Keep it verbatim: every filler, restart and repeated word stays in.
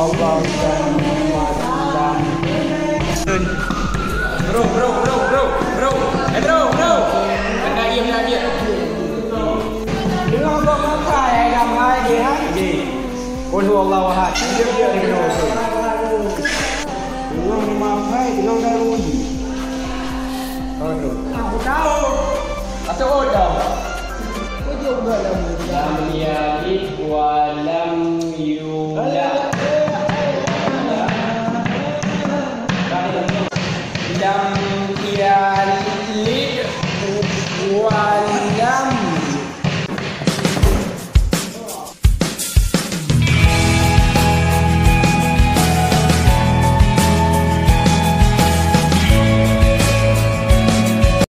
Bro, bro, bro, bro, bro. Eh, bro, bro. Anda diam, anda diam. Dengar kau makai, eh, dah mai dia, ha? Okey. Qul huwallahu ahad. Diam, diam, diam, diam. Dengar makai, dengar daun. Tahu tu. Aku tahu. Atau oh, dah. Lam yalid wa lam yulad. Lam yalid